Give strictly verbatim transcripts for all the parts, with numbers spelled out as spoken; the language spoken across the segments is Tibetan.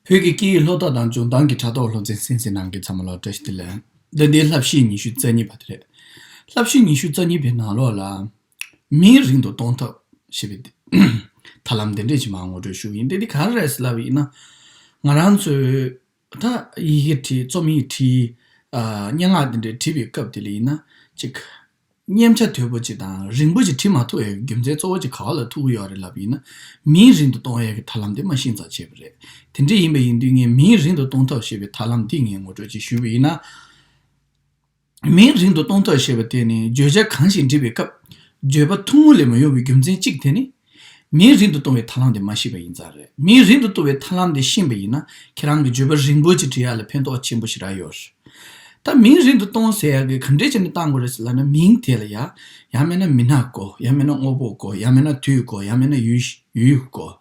བོད་ཀྱི་སྐད་ཡིག་ལྷུག་རྟགས་དང་སྦྱོང་སྟངས་ཀྱི་དྲ་ཐོག་སློབ་ཚན་གསན་མཁན་རྣམས་ཀྱི་ཚང་མ་ལ་བཀྲ་ཤིས་བདེ་ལེགས། འདི་འདི་བསླབ་བྱའི་ཉི་ཤུ་རྩ་གཉིས་པ་དེ་རེད། བསླབ་བྱའི་ཉི་ཤུ་རྩ་གཉིས་པའི་ནང་ལོགས་ལ། མིང་རིང་དུ་གཏོང་ཐབས་ཞེས་པའི་ཐབས་ལམ་དེ་འདྲས་ཅིག་མར་ངོ་སྤྲོད་ཞུ་གི་ཡིན། དེ་འདི་ག་རེ་རེད་ཟེར་ལབ་པ་ཡིན་ན། ང་རང་ཚོས་ད་ཡི་གེ་བྲིས། རྩོམ་ཡིག་བྲིས། ཨ། སྙན་ངག་དེ་འདྲས་བྲིས་པའི་སྐབས་དེ་ལ་ཡིན་ན་ཅིག་སྙན་ཆ་དོད་པོ་ཅིག་དང་རིང་པོ་ཅིག་བྲིས་མ་ཐུབ་པའི་རྒྱུ་མཚན་གཙོ་བོ་ཅིག་ག་བ་ལ་ཐུག་གི་ཡོད་རེད་ལབ་ཡིན་ན། མིང་རིང་དུ་གཏོང་ཡས་ཀྱི་ཐབས་ལམ་དེ་མ་ཤེས་ཙང་བྱས་པ་རེད། དེ་འདྲ་ཡིན་པ་ཡིན་དུས་ངས་མིང་རིང་དུ་གཏོང་ཐབས་ཞེས་པའི་ཐབས་ལམ་འདི་ངས་ངོ་སྤྲོད་ཅིག་ཞུས་པ་ཡིན་ན། མིང་རིང་དུ་གཏོང་ཐབས་ཞེས་པ་དེ་ནི་བརྗོད་བྱ་གང་ཞིག་འབྲི་བའི་སྐབས་བརྗོད་པ་ཐུང་ངུ་ལས་མ་ཡོང་བའི་རྒྱུ་མཚན་གཅིག་དེ་ནི། མིང་རིང་དུ་གཏོང་བའི་ཐབས་ལམ་དེ་མ་ཤེས་པ་ཡིན་ཙང་རེད། མིང་རིང་དུ་གཏོང་བའི་ཐབས་ལམ་དེ་ཤེས་པ་ཡིན་ན་ཁྱེད་རང་གི་བརྗོད་པ་རིང་པོ་ཅིག་འབྲི་ཡག་ལ་ཕན་ཐོགས་ཆེན་པོ་ཞེ་དྲག་ཡོད་རེད། ད་མིང་རིང་དུ་གཏོང་ཟེར་ཡག་གི་ག་འདྲས་བྱས་ནས་བཏང་དགོས་རེད་ཟེར་ལབ་ན། མིང་དེ་ལ་ཡ། ཡང་མིན་ན་མི་སྣ་སྐོར། ཡང་མིན་ན་དངོས་པོ་སྐོར། ཡང་མིན་ན་དུས་སྐོར། ཡང་མིན་ན་ཡུལ་ཡུལ་སྐོར།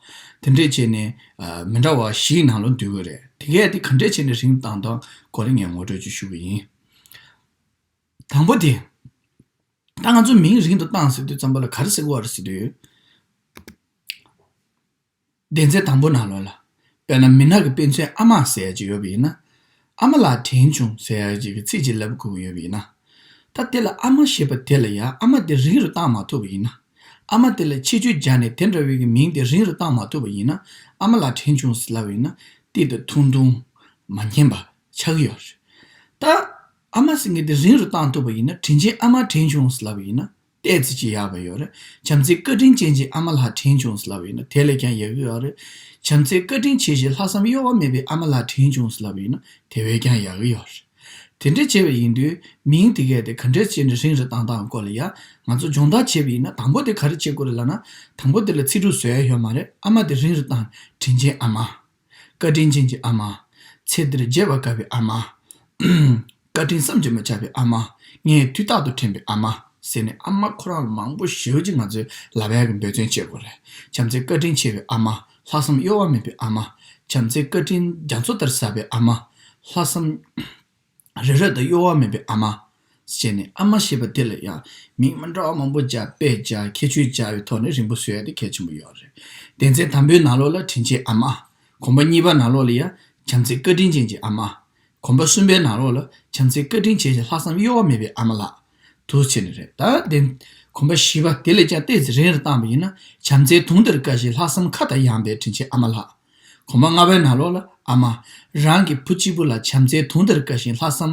དེ་འདྲས་བྱས་ནས། ཨ། མི་འདྲ་བ་བཞིའི་ནང་ལ་འདུས་ཀྱི་རེད། དེ་གས་དེ་ག་འདྲས་བྱས་ནས་རིང་དུ་བཏང་སྟངས་སྐོར་ལ་ངས་ངོ་སྤྲོད་ཅིག་ཞུ་གི་ཡིན། དང་པོ་དེ། ད་ང་ཚོ་མིང་རིང་དུ་བཏང་ཟེར་དུས་ཙམ་པ་ལ་ག་རེ་ཟེར་གྱི་ཡོད་རེད་ཟེར་དུས། སྡེ་ཚན་དང་པོ་ནང་ལོགས་ལ། དཔེར་ན་མི་སྣ་གི་དཔེ་མཚོན་ཨ་མ་ཟེར་ཡག་ཅིག་ཡོད་པ་ཡིན་ན། ཨ་མ་ལགས་དྲན་བྱུང་ཟེར་ཡག་ཅིག་གི་ཚིག་ཅིག་ལབ་དགོས་ཀྱི་ཡོད་པ་ཡིན་ན། ད་དེ་ལ་ཨ་མ་ཞེས་པ་དེ་ལ་ཡ་ཨ་མ་དེ་རིང་རུ་བཏང་མ་ཐུབ་པ་ཡིན་ན། ཨ་མ་དེ་ལ་ཆེ་བརྗོད་སྦྱར་ནས་དེ་འདྲ་བའི་གི་མིང་དེ་རིང་རུ་བཏང་མ་ཐུབ་པ་ཡིན་ན། ཨ་མ་ལགས་དྲན་བྱུང་ཟེར་ལབ་པ་ཡིན་ན་དེ་དང་ཐུང་ཐུང་མ་སྙན་པ་ཆགས་ཀྱི་ཡོད་རེད། ད་ཨ་མ་ཟེར་མཁན་དེ་རིང་རུ་བཏང་ཐུབ་པ་ཡིན་ན། དྲིན་ཆེན་ཨ་མ་དྲན་བྱུང་ཟེར་ལབ་པ་ཡིན་ན་ཏོག་ཙམ་ཅིག་ཡག་པ་ཡོད་རེད། བྱམས་བརྩེ་བཀའ་དྲིན་ཅན་གྱི་ཨ་མ་ལགས་དྲན་བྱུང་ཟེར་ལབ་པ་ཡིན་ན་དེ་ལས་ཀྱང་ཡག་གི་ཡོད་རེད། བྱམས་བརྩེ་བཀའ་དྲིན་ཆེ་ཞིང་ལྷག་བསམ་གཡོ་བ་མེད་པའི་ཨ་མ་ལགས་དྲན་བྱུང་ཟེར་ལབ་པ་ཡིན་ན་དེ་བས་ཀྱང་ཡག་གི་ཡོད་རེད། དེ་འདྲ་བྱས་པ་ཡིན་དུས་མིང་དེ་གས་དེ་ག་འདྲས་བྱས་ནས་རིང་རུ་བཏང་སྟངས་སྐོར་ལ་ཡ་ང་ཚོ་སྦྱོང་བརྡར་བྱས་པ་ཡིན་ན། དང་པོ་དེ་ག་རེ་བྱེད་དགོས་རེད་ལབ་ན། དང་པོ་དེ་ལ་ཚིག་གྲུབ་བཟོ་ཡ་ཡོད་མ་རེད། ཨ་མ་དེ་རིང་རུ་བཏང་། དྲིན་ཆེན་ཨ་མ། བཀའ་དྲིན་ཅན་གྱི་ཨ་མ། ཚེ་འདིར་བརྗེད་པར་དཀའ་བའི་ཨ་མ། བཀའ་དྲིན་བསམ་གྱིས་མི་ཁྱབ་པའི་ཨ་མ། ངས་དུས་རྟག་ཏུ་དྲན་པའི་ཨ་མ། ཟེར་ནས་ཨ་མ་ཁོ་རང་ལ་མང་པོ་ཞེ་པོ་ཅིག་ང་ཚོས་ལབ་ཡག་གི་འབད་བརྩོན་བྱེད་དགོས་རེད། བྱམས་བརྩེ་བཀའ་དྲིན་ཆེ་བའི་ཨ་མ། ལྷག་བསམ་གཡོ་བ་མེད་པའི་ཨ་མ། བྱམས་བརྩེ་བཀའ་དྲིན་རྒྱ་མཚོ་ལྟར་ཟབ་པའི་ཨ་མ། ལྷག་བསམ་རི་རབ་ཏུ་གཡོ་བ་མེད་པའི་ཨ་མ། ཟེར་ནས་ཨ་མ་ཞེས་པ་དེ་ལ་ཡང་མིང་མི་འདྲ་བ་མང་པོ་སྦྱར། དཔེ་སྦྱར། ཁྱད་ཆོས་སྦྱར་བའི་ཐོག་ནས་རིང་པོ་བཟོ་ཡ་དེ་གལ་ཆེན་པོ་ཡོད་རེད། སྡེ་ཚན་དང་པོའི་ནང་ལོགས་ལ་དྲིན་ཆེན་ཨ་མ། གོམ་པ་གཉིས་པ་ནང་ལོགས་ལ་ཡང་བྱམས་བརྩེ་བཀའ་དྲིན་ཅན་གྱི་ཨ་མ། གོམ་པ་གསུམ་པའི་ནང་ལོགས་ལ་བྱམས་བརྩེ་བཀའ་དྲིན་ཆེ་ཞིང་ལྷག་བསམ་གཡོ་བ་མེད་པའི་ཨ་མ་ལགས། འདུག་བྱས་ནས་རེད། ད་དེ་གོམ་པ་བཞི་པ་དེ་ལས་ཀྱང་ཏོག་ཙམ་རིང་རུ་བཏང་བ་ཡིན་ན། བྱམས་བརྩེ་དུང་ལྟར་དཀར་ཞིང་ལྷག་བསམ་མཁའ་ལྟར་ཡངས་པའི་དྲིན་ཆེན་ཨ་མ་ལགས། གོམ་པ་ལྔ་པའི་ནང་ལོགས་ལ་ཨ་མ། རང་གི་བུ་གཅིག་པུ་ལ་བྱམས་བརྩེ་དུང་ལྟར་དཀར་ཞིང་ལྷག་བསམ་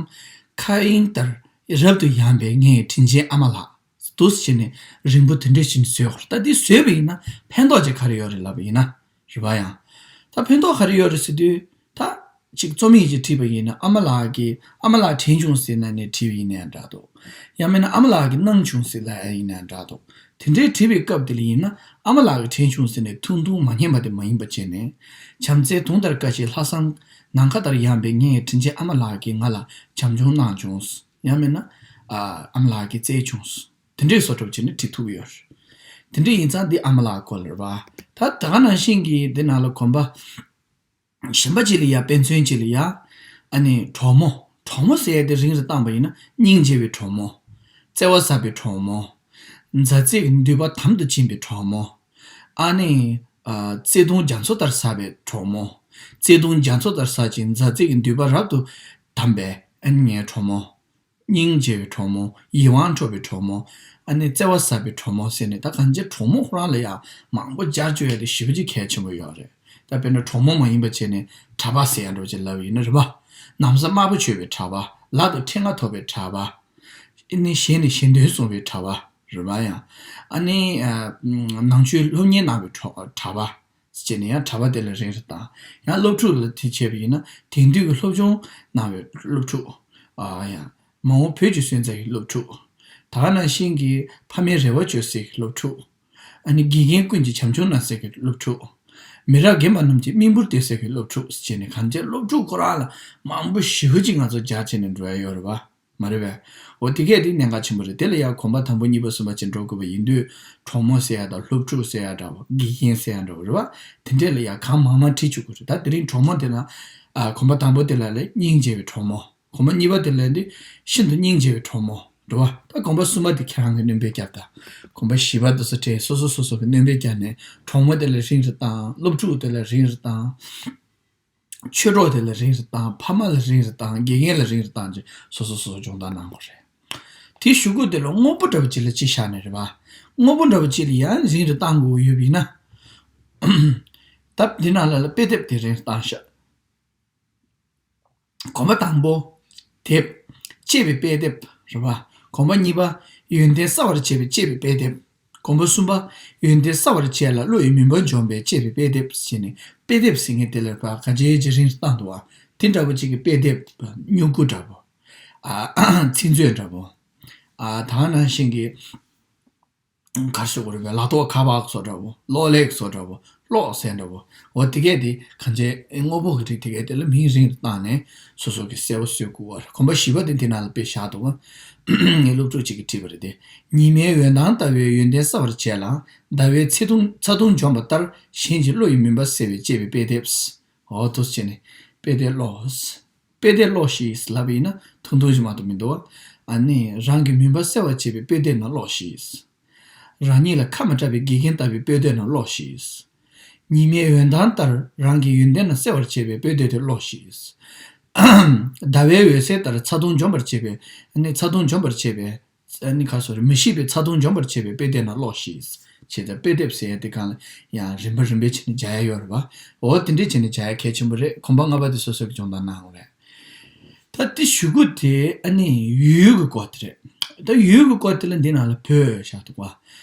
མཁའ་དབྱིངས་ལྟར་རབ་ཏུ་ཡངས་པའི་ངའི་དྲིན་ཆེན་ཨ་མ་ལགས། འདུག་བྱས་ནས་རིང་པོ་དེ་འདྲ་ཞིག་བཟོས་ཡོད་རེད། ད་འདི་བཟོས་པ་ཡིན་ན་ཕན་ཐོགས་ཅིག་ག་རེ་ཡོད་རེད་ལབ་པ་ཡིན་ན། རེད་པ། ཡང་ད་ཕན་ཐོགས་ག་རེ་ཡོད་རེད་ཟེར་དུས། ད་ཅིག་རྩོམ་ཡིག་ཅིག་བྲིས་པ་ཡིན་ན། ཨ་མ་ལགས་ཀྱིས། ཨ་མ་ལགས་དྲན་བྱུང་ཟེར་ནས་བྲིས་པ་ཡིན་ན་ཡང་འདྲ་འདུག་ཡང་མིན་ན་ཨ་མ་ལགས་ཀྱིས་གནང་བྱུང་ཟེར་ལབ་ཡ་ཡིན་ན་ཡང་འདྲ་འདུག་དེ་འདྲའི་བྲིས་པའི་སྐབས་དེ་ལ་ཡིན་ན་ཨ་མ་ལགས་ཀྱིས་དྲན་བྱུང་ཟེར་ནས་ཐུང་ཐུང་མ་སྙན་པ་དེ་མ་ཡིན་པ་བྱས་ནས། བྱམས་བརྩེ་དུང་ལྟར་དཀར་ཞིང་ལྷག་བསམ་ནམ་མཁའ་ལྟར་ཡངས་པའི་ངའི་དྲིན་ཆེན་ཨ་མ་ལགས་ཀྱིས་ང་ལ་བྱམས་སྐྱོང་གནང་བྱུང་། ཡང་མིན་ན། ཨ། ཨ་མ་ལགས་ཀྱིས་བརྩེས་བྱུང་། དེ་འདྲའི་བཟོ་འདྲ་བྱས་ནས་བྲིས་ཐུབ་ཀྱི་ཡོད་རེད། དེ་འདྲ་ཡིན་ཙང་འདི་ཨ་མ་ལགས་སྐོར་ལ་རེད་པ། ད་ད་ག་ནང་བཞིན་གྱི་འདི་ནང་ལ་གོམ་པ་གཞན་པ་ཅིག་ལ་ཡ། དཔེ་མཚོན་ཅིག་ལ་ཡ། ཨ་ནི་གྲོགས་མོ། གྲོགས་མོ་ཟེར་ཡ་དེ་རིང་རུ་བཏང་པ་ཡིན་ན་སྙིང་རྗེ་བའི་གྲོགས་མོ། བརྩེ་བ་ཟབ་པའི་གྲོགས་མོ། མཛའ་བརྩེ་གི་མདུད་པ་དམ་དུ་བཅིངས་པའི་གྲོགས་མོ། ཨ་ནི། ཨ། བརྩེ་དུང་རྒྱ་མཚོ་ལྟར་ཟབ་པའི་གྲོགས་མོ། བརྩེ་དུང་རྒྱ་མཚོ་ལྟར་ཟབ་ཅིང་མཛའ་བརྩེ་གི་མདུད་པ་རབ་ཏུ་དམ་པའི་ཨ་ནི་ངའི་གྲོགས་མོ། སྙིང་རྗེ་བའི་གྲོགས་མོ། ཡིད་དབང་འཕྲོག་པའི་གྲོགས་མོ། ཨ་ནི་བརྩེ་བ་ཟབ་པའི་གྲོགས་མོ་ཟེར་ནས། ད་གང་ཅི་གྲོགས་མོ་ཁོ་རང་ལ་ཡང་མང་པོ་སྦྱར་བཅུག་ཡ་དེ་ཞེ་པོ་ཅིག་གལ་ཆེན་པོ་ཡོད་རེད། ད་དཔེར་ན་གྲོགས་མོ་མ་ཡིན་པ་བྱས་ནས་གྲྭ་པ་ཟེར་ཡ་འདྲ་བོ་ཅིག་ལབ་ཡིན་ན་རེད་པ། ན་བཟའ་དམར་པོ་མཆོད་པའི་གྲྭ་པ། ལག་ཏུ་ཕྲེང་བ་ཐོགས་པའི་གྲྭ་པ། ཨ་ནི་ཞལ་ནས་ཞལ་འདོན་གསུང་བའི་གྲྭ་པ་རེད་པ། ཡང་ཨ་ནི། ཨ། ནང་ཆོས་སློབ་གཉེར་གནང་བའི་གྲྭ་པ། ཟེར་ནས་ཡང་གྲྭ་པ་དེ་ལ་རིང་རུ་བཏང་། ཡང་སློབ་ཕྲུག་ལ་དེ་བྱས་པ་ཡིན་ན་དེང་དུས་ཀྱི་སློབ་སྦྱོང་གནང་བའི་སློབ་ཕྲུག་ཨ། ཡང་མ་འོངས་བོད་ཀྱི་སོན་རྩ་ཡི་སློབ་ཕྲུག་ད་ག་ནང་བཞིན་གྱི་ཕ་མའི་རེ་བ་བཅོལ་སའི་སློབ་ཕྲུག་ཨ་ནི་དགེ་རྒན་ཀུན་གྱི་བྱམས་སྐྱོང་གནང་སའི་སློབ་ཕྲུག་མི་རབས་རྒན་པ་རྣམས་ཀྱི་མིག་འབུར་གཏད་སའི་སློབ་ཕྲུག་ཟེར་ནས། གང་ཅི་སློབ་ཕྲུག་ཁོ་རང་ལ་མང་པོ་ཞེ་པོ་ཅིག་ང་ཚོ་སྦྱར་བྱས་ནས་འགྲོ་ཡ་ཡོད་རེད་པ། མ་རེད་པས། འོ་དེ་གས་དེ་གནད་འགག་ཆེན་པོ་རེད། དེ་ལ་ཡང་གོམ་པ་དང་པོ་གཉིས་པ་གསུམ་པ་ཅིག་འགྲོ་དགོས་པ་ཡིན་དུས། གྲོགས་མོ་ཟེར་ཡ་དང་སློབ་ཕྲུག་ཟེར་ཡ་འདྲ་བོ། དགེ་རྒན་ཟེར་ཡ་འདྲ་བོ་རེད་པ། དེ་འདྲས་ལ་ཡང་གང་མང་མང་བྲིས་བཅུག་དགོས་རེད། ད་དེ་རིང་གྲོགས་མོ་དེ་ལ། ཨ། གོམ་པ་དང་པོ་དེ་ལ་ལས་སྙིང་རྗེ་བའི་གྲོགས་མོ། གོམ་པ་གཉིས་པ་དེ་ལ་འདི་ཤིན་ཏུ་སྙིང་རྗེ་བའི་གྲོགས་མོ་རེད་པ། ད་གོམ་པ་གསུམ་པ་དེ་ཁྱེད་རང་གིས་སྣོན་པ་བརྒྱབ་དང་། གོམ་པ་བཞི་པ་དེ་ཚོ་བྲིས། སོ་སོ་སོ་སོ་གིས་སྣོན་པ་བརྒྱབ་ནས་གྲོགས་མོ་དེ་ལ་རིང་རུ་བཏང་། སློབ་ཕྲུག་དེ་ལ་རིང་རུ་བཏང་། ཆོས་གྲོགས་དེ་ལ་རིང་རུ་བཏང་། ཕ་མ་ལ་རིང་རུ་བཏང་། དགེ་རྒན་ལ་རིང་རུ་བཏང་བྱས་སོ་སོ་སོ་སོ་སྦྱོང་བརྡར་གནང་དགོས་རེད། དེའི་གཞུག་གུ་དེ་ལ་དངོས་པོ་འདྲ་པོ་ཅིག་ལ་གཅིག་བཞག་ནས་རེད་པ། དངོས་པོ་འདྲ་པོ་ཅིག་ལ་ཡང་རིང་རུ་བཏང་དགོས་ཡོད་པ་ཡིན་ན། ད་འདི་ནང་ལ་ལ་དཔེ་དེབ་དེ་རིང་རུ་བཏང་ཤག་གོམ་པ་དང་པོ། དེབ། གཅེས་པའི་དཔེ་དེབ་རེད་པ། གོམ་པ་གཉིས་པ། ཡོན་ཏན་གསལ་བར་བྱེད་པའི་གཅེས་པའི་དཔེ་དེབ། གོམ་པ་གསུམ་པ། ཡོན་ཏན་གསལ་བར་བྱེད་ལ་བློ་ཡི་མུན་པ་འཇོམས་པའི་གཅེས་པའི་དཔེ་དེབ་ཟེར་ནས། དཔེ་དེབ་ཟེར་མཁན་དེ་ལ་རེད་པ། ག་ཅི་ཅི་རིང་རུ་བཏང་འདུག་པ། དེ་འདྲ་པོ་ཅིག་གི་དཔེ་དེབ། སྨྱུ་གུ་འདྲ་པོ། ཨ། ཚིག་མཛོད་འདྲ་པོ། ཨ། ད་ག་ནང་བཞིན་གྱི། ག་རེ་ཟེར་དགོས་རེད་པས། ལག་ཐོགས་ཁ་པར་བཟོ་འདྲ་པོ། གློག་ཀླད་བཟོ་འདྲ་པོ། གློག་ཟེར་འདྲ་པོ། འོ་དེ་གས་དེ་གང་ཅི་དངོས་པོ་གི་རིགས་དེ་གས་དེ་ལ་མིང་རིང་རུ་བཏང་ནས་སོ་སོ་གི་གསལ་པོ་བཟོ་དགོས་པ་རེད། གོམ་པ་བཞི་པ་དེ་འདི་ནང་ལ་དཔེ་བཞག་འདུག་པ། ངའི་སློབ་ཕྲུག་ཅིག་གིས་བྲིས་པ་རེད་དེ། ཉི་མའི་འོད་མདངས་ལྟ་བུའི་ཡོན་ཏན་གསལ་བར་བྱེད་ལ། ཟླ་བའི་ཚེ་ཐུང་ཚ་གདུང་འཇོམས་པ་ལྟར། གཞན་གྱི་བློ་ཡི་མུན་པ་སེལ་བའི་གཅེས་པའི་དཔེ་དེབ། འོ་དེ་འདྲ་བྱས་ནས་དཔེ་དེབ་ཀློག་དཔེ་དེབ་ཀློགས་ཤིག་ལབ་པ་ཡིན་ན་ཐུང་ཐུང་ཞིག་མ་གཏོགས་མི་འདུག་པ། ཨ་ནི་རང་གི་མུན་པ་སེལ་བར་བྱེད་པའི་དཔེ་དེབ་རྣམས་ཀློགས་ཤིག་རང་ཉིད་ལ་ཁ་མ་གྲགས་པའི་དགེ་རྒན་ལྟ་བུའི་དཔེ་དེབ་རྣམས་ཀློགས་ཤིག་ཉི་མའི་འོད་མདངས་ལྟར་རང་གི་ཡོན་ཏན་རྣམས་གསལ་བར་བྱེད་པའི་དཔེ་དེབ་དེ་ཀློགས་ཤིག་ཟླ་བའི་འོད་ཟེར་ལྟར་ཚ་གདུང་འཇོམས་པར་བྱེད་པའི། ཨ་ནི་ཚ་གདུང་འཇོམས་པར་བྱེད་པའི། ཨ་ནི་ག་རེ་ཟེར། མི་ཤེས་པའི་ཚ་གདུང་འཇོམས་པར་བྱེད་པའི་དཔེ་དེབ་རྣམས་ཀློགས་ཤིག་བྱས་ཙང་དཔེ་དེབ་ཟེར་ཡ་དེ་སྒང་ལ་ཡང་རིམ་པ་རིམ་པས་བྱས་ནས་སྦྱར་ཡ་ཡོད་རེད་པ། འོ་དེ་འདྲས་བྱས་ནས་སྦྱར་ཡ་གལ་ཆེན་པོ་རེད། གོམ་པ་ལྔ་པ་དེ་སོ་སོ་གིས་སྦྱོང་བརྡར་གནང་དགོས་རེད། ད་དེ་གཞུག་གུ་དེ་ཨ་ནི་ཡུལ་གྱི་སྐོར་དེ་རེད། ད་ཡུལ་གྱི་སྐོར་དེ་ལ་འདི་ནང་ལ་བོད་བཞག་འདུག་པ།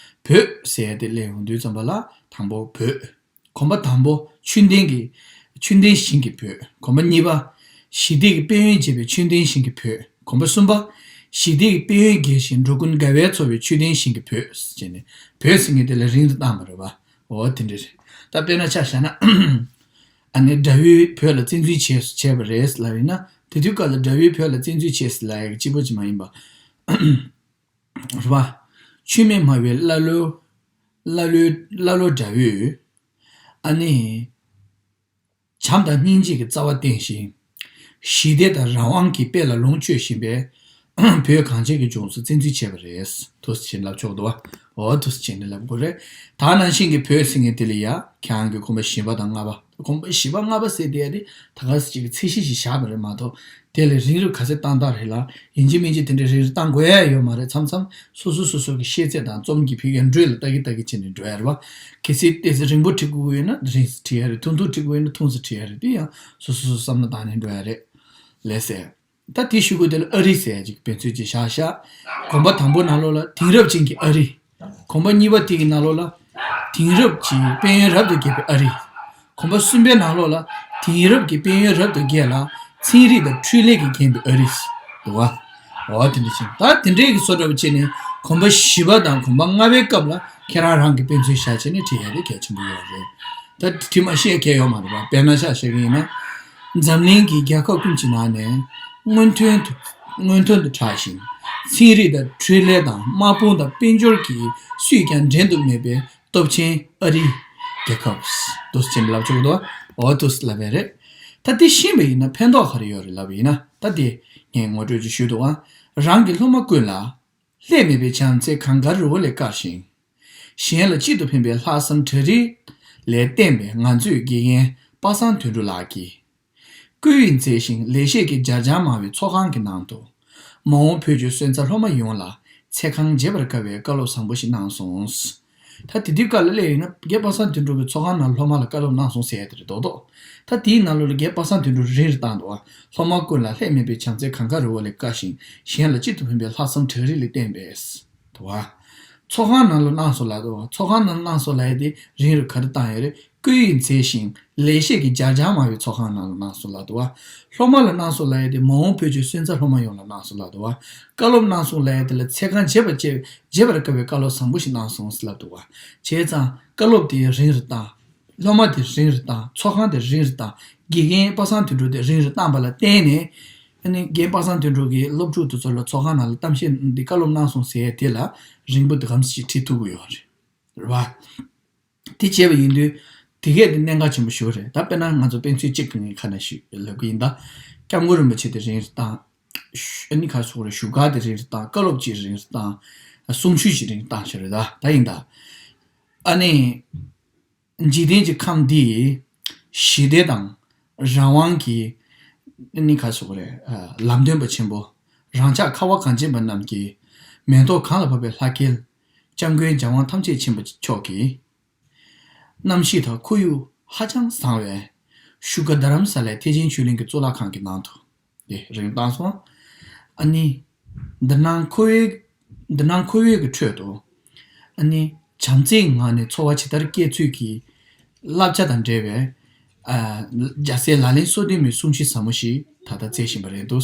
བོད་ཟེར་ཡ་དེ་སླེབས་ཡོང་དུས་ཙམ་པ་ལ་དང་པོ་བོད། གོམ་པ་དང་པོ་ཆོས་ལྡན་གྱི། ཆོས་ལྡན་ཞིང་གི་བོད། གོམ་པ་གཉིས་པ། ཞི་བདེ་གི་དཔལ་ཡོན་འབྱེད་པའི་ཆོས་ལྡན་ཞིང་གི་བོད། གོམ་པ་གསུམ་པ། ཞི་བདེ་གི་དཔལ་ཡོན་རྒྱས་ཤིང་འགྲོ་ཀུན་དགའ་བས་འཚོ་བའི་ཆོས་ལྡན་ཞིང་གི་བོད་ཟེར་ནས། བོད་ཟེར་མཁན་དེ་ལ་རིང་དུ་བཏང་བ་རེད་པ། འོ་དེ་འདྲ་རེད། ད་དཔེར་ན་ཆ་བཞག་ན། ཨ་ནི་དགྲ་བོས་བོད་ལ་བཙན་འཛུལ་བྱས་བྱས་པ་རེད་ལབ་ཡིན་ན། དེ་དུས་སྐབས་ལ་དགྲ་བོས་བོད་ལ་བཙན་འཛུལ་བྱས་ཟེར་ལབ་ཡ་གི་གཅིག་པོ་ཅིག་མ་ཡིན་པ། རེད་པ། ཆོས་མེད་སྨྲ་བའི་ཀླ་ཀློའི། ཀླ་ཀློའི་ཀླ་ཀློ་དགྲ་བོས། ཨ་ནི། བྱམས་དང་སྙིང་རྗེ་གི་རྩ་བ་བརྟན་ཞིང་། ཞི་བདེ་དང་རང་དབང་གི་དཔལ་ལ་ལོངས་སྤྱོད་བཞིན་པའི་བོད་གངས་ཅན་གྱི་ལྗོངས་སུ་བཙན་འཛུལ་བྱས་པ་རེད། འདུག་སེ་བྱས་ནས་ལབ་ཆོག་འདུག་པ། འོ་འདུག་སེ་བྱས་ནས་ལབ་དགོས་རེད། ད་ནང་བཞིན་གྱི་བོད་ཟེར་མཁན་དེ་ལ་ཡ་ཁྱེད་རང་གི་གོམ་པ་བཞི་པ་དང་ལྔ་པ། གོམ་པ་བཞི་པ་ལྔ་པ་ཟེར་དེ་ཡ་དེ་ད་ག་ཟེ་ཅིག་གི་ཚད་གཞི་ཞིག་བཞག་པ་རེད་མ་གཏོགས། དེ་ལས་རིང་རུ་ག་ཚད་བཏང་བཏང་རེད་ལ། ཡིན་གཅིག་མིན་གཅིག་དེ་འདྲའི་རིང་རུ་བཏང་དགོས་ཡ་ཡོད་མ་རེད། མཚམས་མཚམས་སོ་སོ་སོ་སོ་གི་ཤེས་ཚད་དང་རྩོམ་གྱི་ཕ་གིའི་འགྲོས་ལ་ལྟ་གི་ལྟ་གི་བྱས་ནས་འགྲོ་ཡ་རེད་པ། གལ་སྲིད་ཏོག་ཙམ་རིང་པོ་བྲི་དགོས་ཀྱི་ཡོད་ན་རིང་ཙམ་བྲི་ཡ་རེད། ཐུང་ཐུང་བྲི་དགོས་ཡོད་ན་ཐུང་ཙམ་བྲི་ཡ་རེད། དེ་ཡང་སོ་སོ་སོ་བསམ་བློ་བཏང་ནས་འགྲོ་ཡ་རེད། ལགས་སེ། ད་དེའི་གཞུག་གུ་དེ་ལ་ཨ་རི་ཟེར་ཡ་ཅིག་དཔེ་མཚོན་ཅིག་བཞག་བཞག་གོམ་པ་དང་པོ་ནང་ལོགས་ལ་དེང་རབས་ཅན་གྱི་ཨ་རི། གོམ་པ་གཉིས་པ་དེ་གི་ནང་ལོགས་ལ། དེང་རབས་ཀྱི་དཔལ་ཡོན་རབ་ཏུ་རྒྱས་པའི་ཨ་རི། གོམ་པ་གསུམ་པའི་ནང་ལོགས་ལ། དེང་རབས་ཀྱི་དཔལ་ཡོན་རབ་ཏུ་རྒྱས་ལ། ཚན་རིག་དང་འཕྲུལ་ལས་ཀྱིས་བརྒྱན་པའི་ཨ་རི། འདུག་པ། འོ་དེ་འདྲ་ཅིག་ད་དེ་འདྲའི་གི་བཟོ་འདྲ་པོ་བྱས་ནས་གོམ་པ་བཞི་པ་དང་གོམ་པ་ལྔ་པའི་སྐབས་ལ་ཁྱེད་རང་རང་གི་དཔེ་མཚོན་བཞག་བྱས་ནས་བྲིས་ཡ་དེ་གལ་ཆེན་པོ་ཡོད་རེད། ད་བྲིས་མ་ཤེས་མཁན་ཡོད་མ་རེད་པ། དཔེར་ན་ཆ་བཞག་གི་ཡིན་ན། འཛམ་གླིང་གི་རྒྱལ་ཁབ་ཀུན་གྱི་ནང་ནས་སྔོན་ཐོན་དུ། སྔོན་ཐོན་དུ་གྲགས་ཤིང་། ཚན་རིག་དང་འཕྲུལ་ལས་དང་དམག་དཔུང་དང་དཔལ་འབྱོར་གྱིས་སུས་ཀྱང་འགྲན་དུ་མེད་པའི་སྟོབས་ཆེན་ཨ་རིའི་རྒྱལ་ཁབ། འདུག་སེ་བྱས་ནས་ལབ་ཆོག་གི་འདུག་འོ་འདུག་སེ་ལབ་པ་རེད། ད་འདི་ཤེས་པ་ཡིན་ན་ཕན་ཐོགས་ག་རེ་ཡོད་རེད་ལབ་པ་ཡིན་ན། ད་འདི་ངས་ངོ་སྤྲོད་ཅིག་ཞུས་འདུག་ཨ། རང་གི་སློབ་མ་ཀུན་ལ། ལྷད་མེད་པའི་བྱམས་བརྩེ་གངས་དཀར་རི་བོ་ལས་དཀར་ཞིང་། གཞན་ལ་གཅིག་ཏུ་ཕན་པའི་ལྷག་བསམ་བྲག་རི་ལས་བརྟེན་པའི་ང་ཚོའི་དགེ་རྒན་པ་སངས་དོན་གྲུབ་ལགས་ཀྱིས། སྐུ་ཡི་མཛེས་ཤིང་ལེགས་བཤད་ཀྱི་སྦྱར་བྱང་མང་བའི་ཚོགས་ཁང་གི་ནང་དུ། མ་འོངས་བོད་ཀྱི་སོན་རྩ་སློབ་མ་ཡོངས་ལ་ཚེ་གང་བརྗེད་པར་དཀའ་བའི་བཀའ་སློབ་བཟང་པོ་ཞིག་གནང་སོང་། ད་དེ་དུས་སྐབས་ལ་སླེབས་ཡོད་ན་རྒན་པ་སངས་དོན་གྲུབ་ཀྱིས་ཚོགས་ཁང་ནང་སློབ་མ་ལ་བཀའ་སློབ་གནང་སོང་ཟེར་ཡ་དེ་རེད་མདོག་མདོག་ད་དེའི་ནང་ལོགས་ལ་རྒན་པ་སངས་དོན་གྲུབ་རིང་རུ་བཏང་འདུག་པ། སློབ་མ་ཀུན་ལ་ལྷད་མེད་པའི་བྱམས་བརྩེ་གངས་དཀར་རི་བོ་ལས་དཀར་ཞིང་། གཞན་ལ་གཅིག་ཏུ་ཕན་པའི་ལྷག་བསམ་བྲག་རི་ལས་བརྟེན་པས། འདུག་པ། ཚོགས་ཁང་ནང་ལ་གནང་སོང་ལབ་འདུག་པ། ཚོགས་ཁང་ནང་ལ་གནང་སོང་ལབ་ཡ་དེ་རིང་རུ་ག་རེ་བཏང་ཡོད་རེད། སྐུ་ཡི་མཛེས་ཤིང་ལེགས་བཤད་ཀྱི་སྦྱར་བྱང་མང་བའི་ཚོགས་ཁང་ནང་ལ་གནང་སོང་ལབ་འདུག་པ། སློབ་མ་ལ་གནང་སོང་ལབ་ཡ་དེ་མ་འོངས་བོད་ཀྱི་སོན་རྩ་སློབ་མ་ཡོངས་ལ་གནང་སོང་ལབ་འདུག་པ། བཀའ་སློབ་གནང་སོང་ལབ་ཡ་དེ་ལ་ཚེ་གང་བརྗེད་པར་བྱེད། བརྗེད་པར་དཀའ་བའི་བཀའ་སློབ་བཟང་པོ་ཞིག་གནང་སོང་ཟེར་ལབ་འདུག་པ། བྱས་ཙང་བཀའ་སློབ་དེ་རིང་རུ་བཏང་། སློབ་མ་དེ་རིང་རུ་བཏང་། ཚོགས་ཁང་དེ་རིང་རུ་བཏང་། དགེ་རྒན་པ་སངས་དོན་གྲུབ་དེ་རིང་རུ་བཏང་བ་ལ་བརྟེན་ནས། ཨ་ནི་རྒན་པ་སངས་དོན་གྲུབ་ཀྱིས་སློབ་ཕྲུག་དེ་ཚོ་ལ་ཚོགས་ཁང་ནང་ལ་གཏམ་བཤད་འདི་བཀའ་སློབ་གནང་སོང་ཟེར་ཡ་དེ་ལ་རིང་པོ་དེ་གམ་ཞིག་བྲིས་ཐུབ་ཀྱི་ཡོད་རེད། རེད་པ། དེ་བྱས་པ་ཡིན་དུས། དེ་གས་དེ་གནད་འགག་ཆེན་པོ་ཞིག་རེད། ད་དཔེར་ན་ང་ཚོ་དཔེ་མཚོན་གཅིག་གི་ངའི་ཁ་ནས་ཞུ་ལབ་ཀྱི་ཡིན་ད། སྐྱབས་མགོན་རིན་པོ་ཆེ་དེ་རིང་རུ་བཏང་། ཨ་ནི་ག་རེ་ཟེར་དགོས་རེད། བཞུགས་སྒར་དེ་རིང་རུ་བཏང་། བཀའ་སློབ་ཅིག་རིང་རུ་བཏང་། གསུང་ཆོས་ཅིག་རིང་རུ་བཏང་ཞེས་རེད་ད། ད་ཡིན་ད། ཨ་ནི། འཇིག་རྟེན་གྱི་ཁམས་འདི་ཞི་བདེ་དང་ རང་དབང་གི་ནི་ག་ཟེར་དགོས་རེད། ལམ་སྟོན་པ་ཆེན་པོ། རང་ཅག་ཁ་བ་གངས་ཅན་པ་རྣམས་ཀྱི་མེ་ཏོག་གང་ལ་ཕབ་པའི་ལྷ་སྐལ། སྐྱབས་མགོན་རྒྱལ་དབང་ཐམས་ཅད་མཁྱེན་པ་མཆོག་གི་རྣམ་ཤེས་དང་ཁོར་ཡུག་ཧ་ཅང་བཟང་བས། བཞུགས་སྒར་རྡ་རམ་ས་ལའི་ཐེག་ཆེན་ཆོས་གླིང་གི་གཙུག་ལག་ཁང་གི་ནང་དུ། དེ་རིང་བཏང་སོང་། ཨ་ནི། འདི་སྣང་ཁོ་བོའི། འདི་སྣང་ཁོ་བོའི་གི་ཁྲོད་དུ། ཨ་ནི། བྱམས་བརྩེའི་ངང་ནས་འཚོ་བ་ཇི་ལྟར་སྐྱེལ་ཚུལ་གྱི་བསླབ་བྱ་དང་འབྲེལ་བའི། ཨ། རྒྱལ་སྲས་ལག་ལེན་སོ་བདུན་མའི་གསུང་ཆོས་ཟབ་མོ་ཞིག་ད་ལྟ་བསྩལ་བཞིན་པ་རེད་འདུག་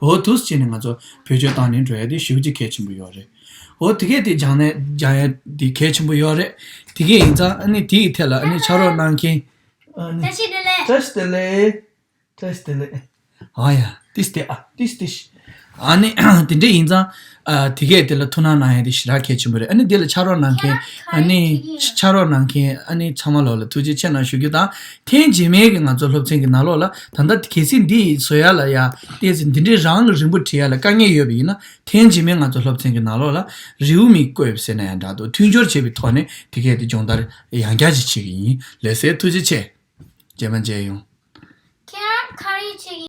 འོ་འདུག་བྱས་ནས་ང་ཚོ་བེད་སྤྱོད་བཏང་ནས་འགྲོ་ཡ་དེ་ཞེ་པོ་ཅིག་གལ་ཆེན་པོ་ཡོད་རེད། འོ་དེ་གས་དེ་སྦྱང་ནས་སྦྱང་ཡ་དེ་གལ་ཆེན་པོ་ཡོད་རེད། དེ་གས་ཡིན་ཙང་ཨ་ནི་དེ་ཡི་ཐད་ལ་ཨ་ནི་ཕྱག་རོགས་གནང་མཁན། ཨ་ནི། བཀྲ་ཤིས་བདེ་ལེགས། བཀྲ་ཤིས་བདེ་ལེགས། བཀྲ་ཤིས་བདེ་ལེགས། ཨ་ཡ། ཏིས་ཏེ་ཨ། ཏིས་ཏིས། ཨ་ནི། དེ་འདྲ་ཡིན་ཙང་། ཨ། དེ་གས་དེ་ལ་ཐུགས་སྣང་གནང་ཡ་དེ་ཞེ་དྲག་གལ་ཆེན་པོ་རེད། ཨ་ནི་དེ་ལ་ཕྱག་རོགས་གནང་མཁན། ཨ་ནི། ཕྱག་རོགས་གནང་མཁན་ཨ་ནི་ཚང་མ་ལོག་ལ་ཐུགས་རྗེ་ཆེ་གནང་ཞུ་རྒྱུ་དང་། ཐེངས་རྗེས་མའི་གི་ང་ཚོ་སློབ་ཚན་གི་ནང་ལོགས་ལ་ད་ལྟ་གལ་སྲིད་འདི་བཟོ་ཡ་ལ་ཡ་ཏོག་ཙམ་འདི་འདྲའི་རང་གི་རིང་པོ་བྲིས་ཡ་ལ་དཀའ་ངལ་ཡོད་པ་ཡིན་ན། ཐེངས་རྗེས་མའི་ང་ཚོ་སློབ་ཚན་གི་ནང་ལོགས་ལ་རེའུ་མིག་བཀོད་ཟེར་ན་ཡང་འདྲ་འདུག་མཐུན་སྦྱོར་བྱེད་པའི་ཐོག་ནས་དེ་གས་དེ་སྦྱོང་བརྡར་ཡང་བསྐྱར་ཅིག་བྱེད་ཀྱི་ཡིན། ལགས་སེ། ཐུགས་རྗེ་ཆེ། རྗེས་མ་མཇལ་ཡོང་།